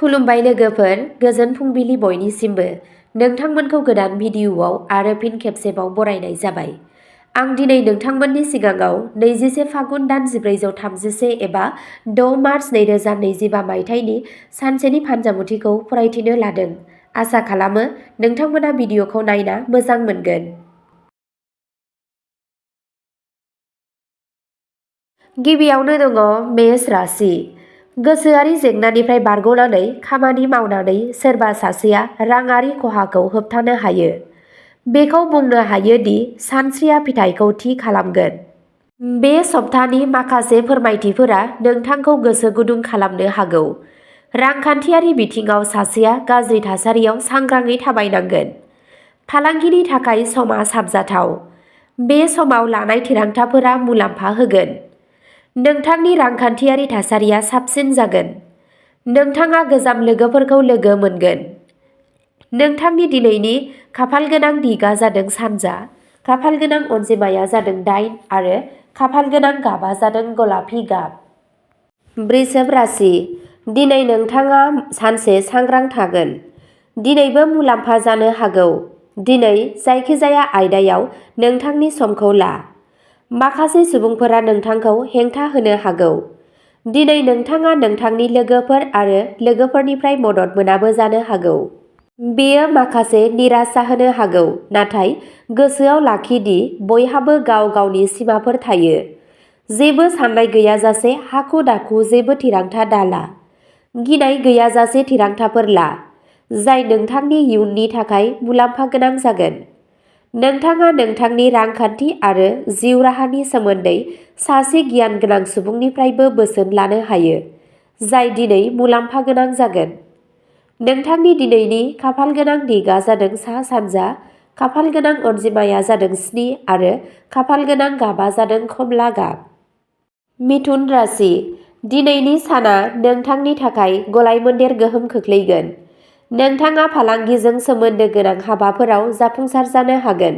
खुलुमबाय लोगोफोर, गोजोन फुंबिलि बयनिसिमबो। नोंथांमोनखौ गोदान भिडिअ'आव आरो फिन खेबसेबाव बरायनाय जाबाय। आं दिनै नोंथांमोननि सिगाङाव 21 फागुन दान 1431 एबा 6 मार्च 2025 मायथाइनि सानसेनि फानजामुथिखौ फरायथिनो लादों। आसा खालामो नोंथांमोना भिडिअ'खौ नायना मोजां मोनगोन। गिबियावनो दङ मेष राशि। गोसोआरि जेंनानिफ्राय बारग'नानै खामानि मावनानै सोरबा सासेया राङारि खहाखौ होबथानो हायो। बेखौ बुंनो हायो दि सानस्रिया फिथाइखौ थि खालामगोन। बे सप्तानि माखासे फोरमायथिफोरा नोंथांखौ गोसो गुदुं खालामनो हागौ। रांखान्थियारि बिथिङाव सासेया गाज्रि थासारियाव सांग्राङै थाबायनांगोन। फालांगिनि थाखाय समा साबजाथाव। बे समाव लानाय थिरांथाफोरा मुलाम्फा होगोन। नोंथांनि रांखान्थियारि थासारिया साबसिन जागोन। नोंथाङा गोजाम लोगोफोरखौ लोगो मोनगोन। नोंथांनि दिनैनि खाफालगोनां दिगा जादों सानजा, खाफालगोनां अनजिमाया जादों 8 आरो खाफालगोनां गाबा जादों गलापि गाब। वृषभ राशि। दिनै नोंथाङा सानसे सांग्रां थागोन। दिनैबो मुलाम्फा जानो हागौ। दिनै जायखिजाया आयदायाव नोंथांनि समखौ ला। माखासे सुबुंफोरा नोंथांखौ हेंथा होनो हागौ। दिनै नोंथाङा नोंथांनि लोगोफोर आरो लोगोफोरनिफ्राय मदद मोनाबो जानो हागौ। बेयो माखासे निराशा होनो हागौ, नाथाय गोसोआव लाखि दि बयहाबो गाव गावनि सिमाफोर थायो। जेबो साननाय गैयाजासे हाखु-दाखु जेबो थिरांथा दाला। गिनाय गैयाजासे थिरांथाफोर ला, जाय नोंथांनि इयुननि थाखाय मुलाम्फा गोनां जागोन। नोंथाङा नोंथांनि रांखान्थि आरो जिउ राहानि सोमोन्दै सासे गियान गोनां सुबुंनिफ्रायबो बोसोन लानो हायो, जाय दिनै मुलाम्फा गोनां जागोन। नोंथांनि दिनैनि खाफालगोनां दिगा जादों सा-सानजा, खाफालगोनां अनजिमाया जादों 7 आरो खाफालगोनां गाबा जादों खमला गाब। मिथुन राशि। दिनैनि साना नोंथांनि थाखाय गलायमोन्देर गोहोम खोख्लैगोन। नोंथाङा फालांगिजों सोमोन्दो गोनां हाबाफोराव जाफुंसार जानो हागोन।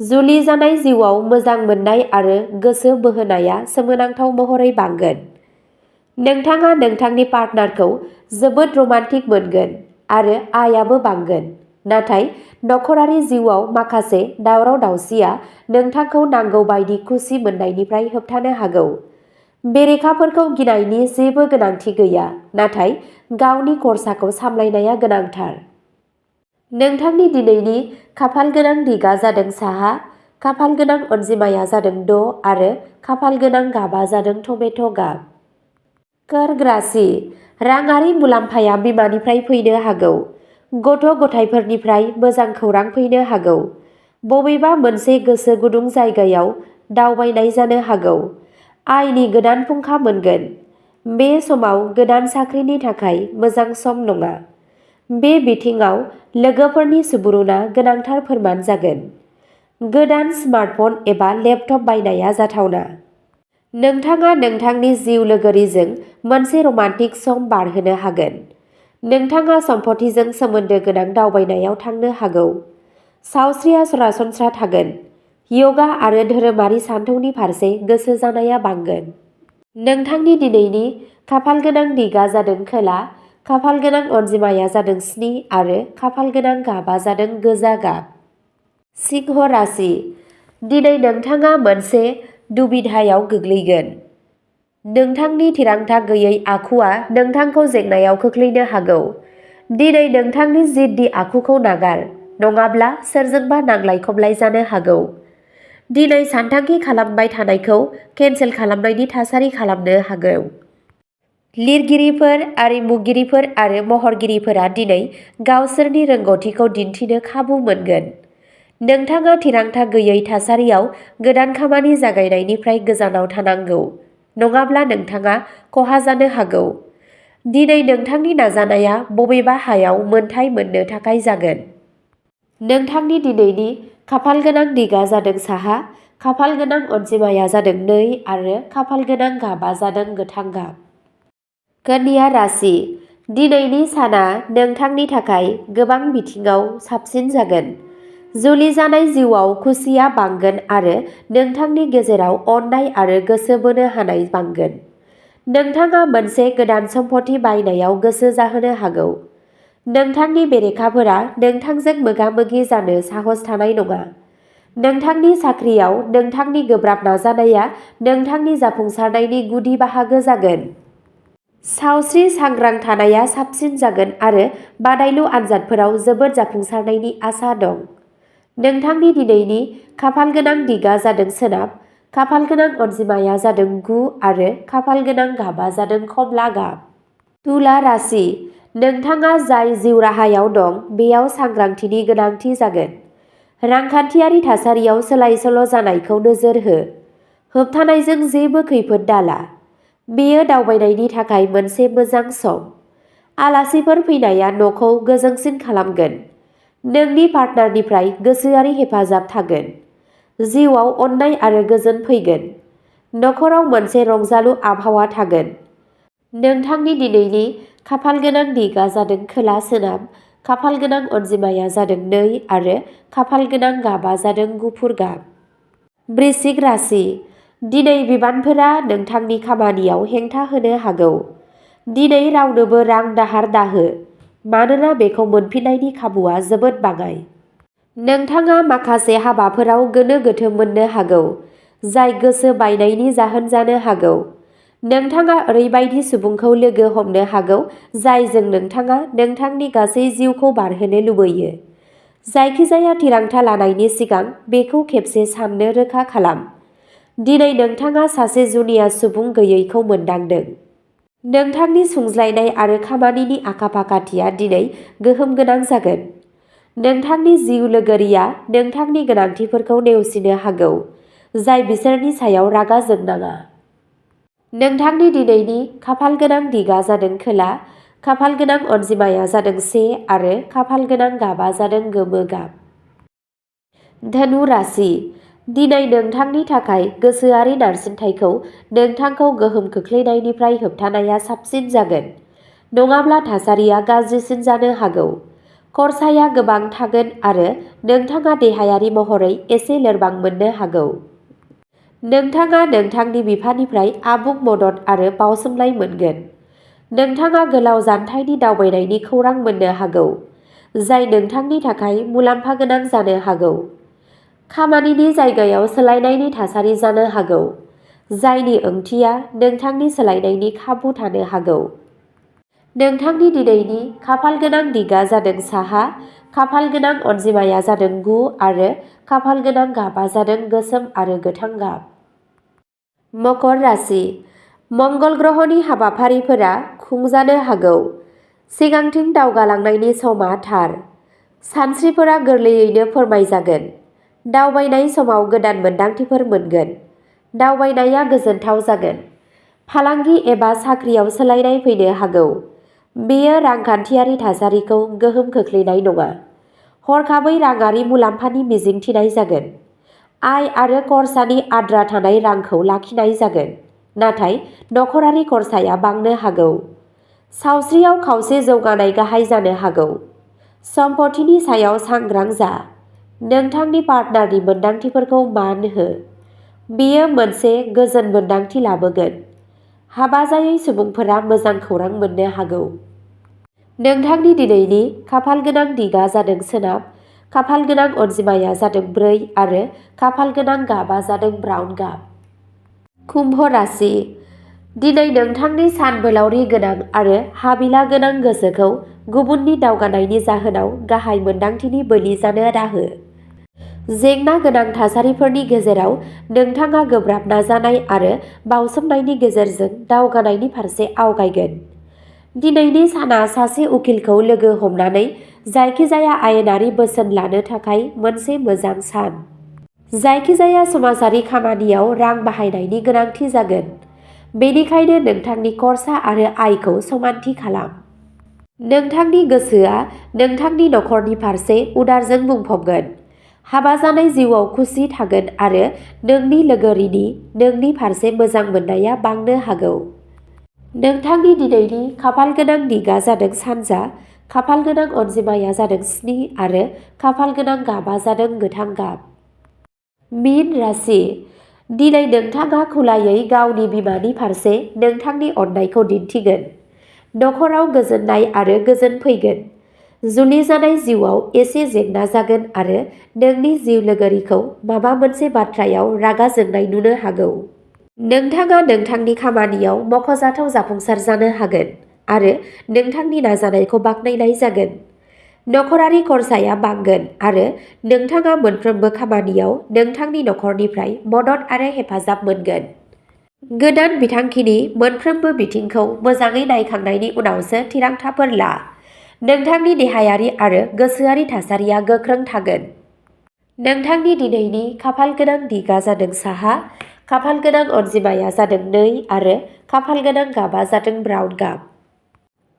जुलि जानाय जिउआव मोजां मोननाय आरो गोसो बोहोनाया सोमोनांथाव महरै बांगोन। नोंथाङा नोंथांनि पार्टनारखौ जोबोद रमान्टिक मोनगोन आरो आयआबो बांगोन। नाथाय नखरारि जिउआव माखासे दावराव-दावसिया नोंथांखौ नांगौ बायदि खुसि मोननायनिफ्राय होबथानो हागौ। बेरेखाफोरखौ गिनायनि जेबो गोनांथि गैया, नाथाय गावनि खरसाखौ सामलायनाया गोनांथार। नोंथांनि दिनैनि खाफालगोनां दिगा जादों साहा, खाफालगोनां अनजिमाया जादों 6 आरो खाफालगोनां गाबा जादों टमेट' गाब। कर्क राशि। राङारि मुलाम्फाया बिमानिफ्राय फैनो हागौ। गथ'-गथायफोरनिफ्राय मोजां खौरां फैनो हागौ। बबेबा मोनसे गोसो गुदुं जायगायाव दावबायनाय जानो हागौ। आयनि गोदान फुंखा मोनगोन। बे समाव गोदान साख्रिनि थाखाय मोजां सम नङा। बे बिथिङाव लोगोफोरनि सुबुरुनआ गोनांथार फोरमान जागोन। गोदान स्मार्टफन एबा लेपटप बायनाया जाथावना। नोंथाङा नोंथांनि जिउ लोगोरिजों मोनसे रमान्टिक सम बारहोनो हागोन। नोंथाङा सम्पथिजों सोमोन्दो गोनां दावबायनायाव थांनो हागौ। सावस्रिया सरासनस्रा थागोन। यगा आरो धोरोमारि सानथौनि फारसे गोसो जानाया बांगोन। नोंथांनि दिनैनि खाफालगोनां दिगा जादों खोला, खाफालगोनां अनजिमाया जादों 7 आरो खाफालगोनां गाबा जादों गोजा गाब। सिंह राशि। दिनै नोंथाङा मोनसे दुबिधायाव गोग्लैगोन। नोंथांनि थिरांथा गैयै आखुआ नोंथांखौ जेंनायाव खोख्लैनो हागौ। दिनै नोंथांनि जिद्दि आखुखौ नागार, नङाब्ला सोरजोंबा नांलाय-खमलाय जानो हागौ। दिनै सानथांखि खालामबाय थानायखौ केनसेल खालामनायनि थासारि खालामनो हागौ। लिरगिरिफोर, आरिमुगिरिफोर आरो महरगिरिफोरा दिनै गावसोरनि रोंग'थिखौ दिन्थिनो खाबु मोनगोन। नोंथाङा थिरांथा गैयै थासारियाव गोदान खामानि जागायनायनिफ्राय गोजानाव थानांगौ, नङाब्ला नोंथाङा खहा जानो हागौ। दिनै नोंथांनि नाजानाया बबेबा हायाव मोनथाय मोननो थाखाय जागोन। नोंथांनि दिनैनि खाफालगोनां दिगा जादों साहा, खाफालगोनां अनजिमाया जादों 2 आरो खाफालगोनां गाबा जादों गोथां गाब। कन्या राशि। दिनैनि साना नोंथांनि थाखाय गोबां बिथिङाव साबसिन जागोन। जुलि जानाय जिउआव खुसिया बांगोन आरो नोंथांनि गेजेराव अननाय आरो गोसो बोनो हानाय बांगोन। नोंथाङा मोनसे गोदान सम्पथि बायनायाव गोसो जाहोनो हागौ। नोंथांनि बेरेखाफोरा नोंथांजों मोगा-मोगि जानो साहस थानाय नङा। नोंथांनि साख्रियाव नोंथांनि गोब्राब नाजानाया नोंथांनि जाफुंसारनायनि गुदि बाहागो जागोन। सावस्रि सांग्रां थानाया साबसिन जागोन आरो बादायलु आनजादफोराव जोबोद जाफुंसारनायनि आसा दं। नोंथांनि दिनैनि खाफालगोनां दिगा जादों सोनाब, खाफालगोनां अनजिमाया जादों 9 आरो खाफालगोनां गाबआ जादों कमला गाब। तुला राशि, नोंथाङा जाय जिउ राहायाव दं बेयाव सांग्रांथिनि गोनांथि जागोन। रांखान्थियारि थासारियाव सोलाय-सोल' जानायखौ नोजोर हो। होबथानायजों जेबो खैफोद दाला। बेयो दावबायनायनि थाखाय मोनसे मोजां सम। आलासिफोर फैनाया न'खौ गोजोंसिन खालामगोन। नोंनि पार्टनारनिफ्राय गोसोआरि हेफाजाब थागोन। जिउआव अननाय आरो गोजोन फैगोन। नखराव मोनसे रंजालु आबहावा थागोन। नोंथांनि दिनैनि खाफालगोनां दिगा जादों खोला-सोनाब, खाफालगोनां अनजिमाया जादों 2 आरो खाफालगोनां गाबआ जादों गुफुर गाब। वृश्चिक राशि, दिनै बिबानफोरा नोंथांनि खामानियाव हेंथा होनो हागौ। दिनै रावनोबो रां दाहार दाहो, मानोना बेखौ मोनफिननायनि खाबुआ जोबोद बाङाइ। नोंथाङा माखासे हाबाफोराव गोनो गोथो मोननो हागौ, जाय गोसो बायनायनि जाहोन जानो हागौ। नोंथाङा ओरैबायदि सुबुंखौ लोगो हमनो हागौ जायजों नोंथाङा नोंथांनि गासै जिउखौ बारहोनो लुबैयो। जायखिजाया थिरांथा लानायनि सिगां बेखौ खेबसे साननो रोखा खालाम। दिनै नोंथाङा सासे जुनिया सुबुं गैयैखौ मोनदांदों। नोंथांनि सुंज्लायनाय आरो खामानिनि आखा-फाखाथिया दिनै गोहोम गोनां जागोन। नोंथांनि जिउ लोगोरिया नोंथांनि गोनांथिफोरखौ नेवसिनो हागौ, जाय बिसोरनि सायाव रागा जोंनाङा। नोंथांनि दिनैनि खाफालगोनां दिगा जादों खोला, खाफालगोनां अनजिमाया जादों 1 आरो खाफालगोनां गाबआ जादों गोमो गाब। धनु राशि, दिनै नोंथांनि थाखाय गोसोआरि नारसिनथायखौ नोंथांखौ गोहोम खोख्लैनायनिफ्राय होबथानाया साबसिन जागोन, नङाब्ला थासारिया गाज्रिसिन जानो हागौ। खरसाया गोबां थागोन आरो नोंथाङा देहायारि महरै एसे लोरबां मोननो हागौ। नोंथाङा नोंथांनि बिफानिफ्राय आबुं मदद आरो बावसोमनाय मोनगोन। नोंथाङा गोलाव जानथायनि दावबायनायनि खौरां मोननो हागौ, जाय नोंथांनि थाखाय मुलाम्फा गोनां जानो हागौ। खामानिनि जायगायाव सोलायनायनि थासारि जानो हागौ, जायनि ओंथिया नोंथांनि सोलायनायनि खाबु थानो हागौ। नोंथांनि दिनैनि खाफालगोनां दिगा जादों साहा, खाफालगोनां अनजिमाया जादों 9 आरो खाफालगोनां गाबआ जादों गोसोम आरो गोथां गाब। मकर राशि, मंगल ग्रहनि हाबाफारिफोरा खुंजानो हागौ। सिगांथिं दावगालांनायनि समा थार। सानस्रिफोरा गोरलैयैनो फोरमायजागोन। दावबायनाय समाव गोदान मोनदांथिफोर मोनगोन। दावबायनाया गोजोनथाव जागोन। फालांगि एबा साख्रियाव सोलायनाय फैनो हागौ। बेयो रांखान्थियारि थासारिखौ गोहोम खोख्लैनाय नङा। हरखाबै राङारि मुलाम्फानि मिजिं थिनाय जागोन। आय आरो खरसानि आद्रा थानाय रांखौ लाखिनाय जागोन, नाथाय नखरारि खरसाया बांनो हागौ। सावस्रियाव खावसे जौगानाय गाहाय जानो हागौ। सम्पथिनि सायाव सांग्रां जा। नोंथांनि पार्टनारनि मोनदांथिफोरखौ मान हो। बेयो मोनसे गोजोन मोन्दांथि लाबोगोन। हाबा जायै सुबुंफोरा मोजां खौरां मोननो हागौ। नोंथांनि दिनैनि खाफालगोनां दिगा जादों सोनाब, खाफालगोनां अनजिमाया जादों 4 आरो खाफालगोनां गाबआ जादों ब्राउन गाब। कुम्भ राशि, दिनै नोंथांनि सानबोलावरि गोनां आरो हाबिला गोनां गोसोखौ गुबुननि दावगानायनि जाहोनाव गाहाय मोन्दांथिनि बोलि जानो दाहो। जेंना गोनां थासारिफोरनि गेजेराव नोंथाङा गोब्राब नाजानाय आरो बावसोमनायनि गेजेरजों दावगानायनि फारसे आवगायगोन। दिनैनि साना सासे उकिलखौ लोगो हमनानै जायखिजाया आयेनारि बोसोन लानो थाखाय मोनसे मोजां सान। जायखिजाया समाजारि खामानियाव रां बाहायनायनि गोनांथि जागोन, बेनिखायनो नोंथांनि खरसा आरो आयखौ समानथि खालाम। नोंथांनि गोसोआ नोंथांनि नखरनि फारसे उदारजों बुंफबगोन। हाबा जानाय जिउआव खुसि थागोन आरो नोंनि लोगोरिनि नोंनि फारसे मोजां मोननाया बांनो हागौ। नोंथांनि दिनैनि खाफालगोनां दिगा जादों सानजा, खाफालगोनां अनजिमाया जादों 7 आरो खाफालगोनां गाबआ जादों गोथां गाब। मीन राशि, दिनै नोंथाङा खुलायै गावनि बिमानि फारसे नोंथांनि अननायखौ दिन्थिगोन। नखराव गोजोननाय आरो गोजोन फैगोन। जुलि जानाय जिउआव एसे जेंना जागोन आरो नोंनि जिउ लोगोरिखौ माबा मोनसे बाथ्रायाव रागा जोंनाय नुनो हागौ। नोंथाङा नोंथांनि खामानियाव मख'जाथाव जाफुंसार जानो हागोन आरो नोंथांनि नाजानायखौ बाख्नायनाय जागोन। नखरारि खरसाया बांगोन आरो नोंथाङा मोनफ्रोमबो खामानियाव नोंथांनि नखरनिफ्राय मदद आरो हेफाजाब मोनगोन। गोदान बिथांखिनि मोनफ्रोमबो बिथिंखौ मोजाङै नायखांनायनि उनावसो थिरांथाफोर ला। नोंथांनि देहायारि आरो गोसोआरि थासारिया गोख्रों थागोन। नोंथांनि दिनैनि खाफालगोनां दिगा जादों साहा, खाफालगोनां अनजिमाया जादों 2 आरो खाफालगोनां गाबा जादों ब्राउन गाब।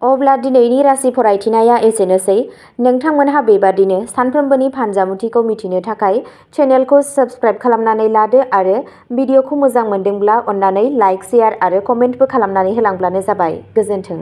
अब्ला दिनैनि राशि फरायथिनाया एसेनोसै। नोंथांमोनहा बेबादिनो सानफ्रोमबोनि फानजामुथिखौ मिथिनो थाखाय चेनेलखौ साबस्क्राइब खालामनानै लादो आरो भिडिअखौ मोजां मोनदोंब्ला अन्नानै लाइक, शेयार आरो कमेन्टबो खालामनानै होलांब्लानो जाबाय। गोजोन्थों।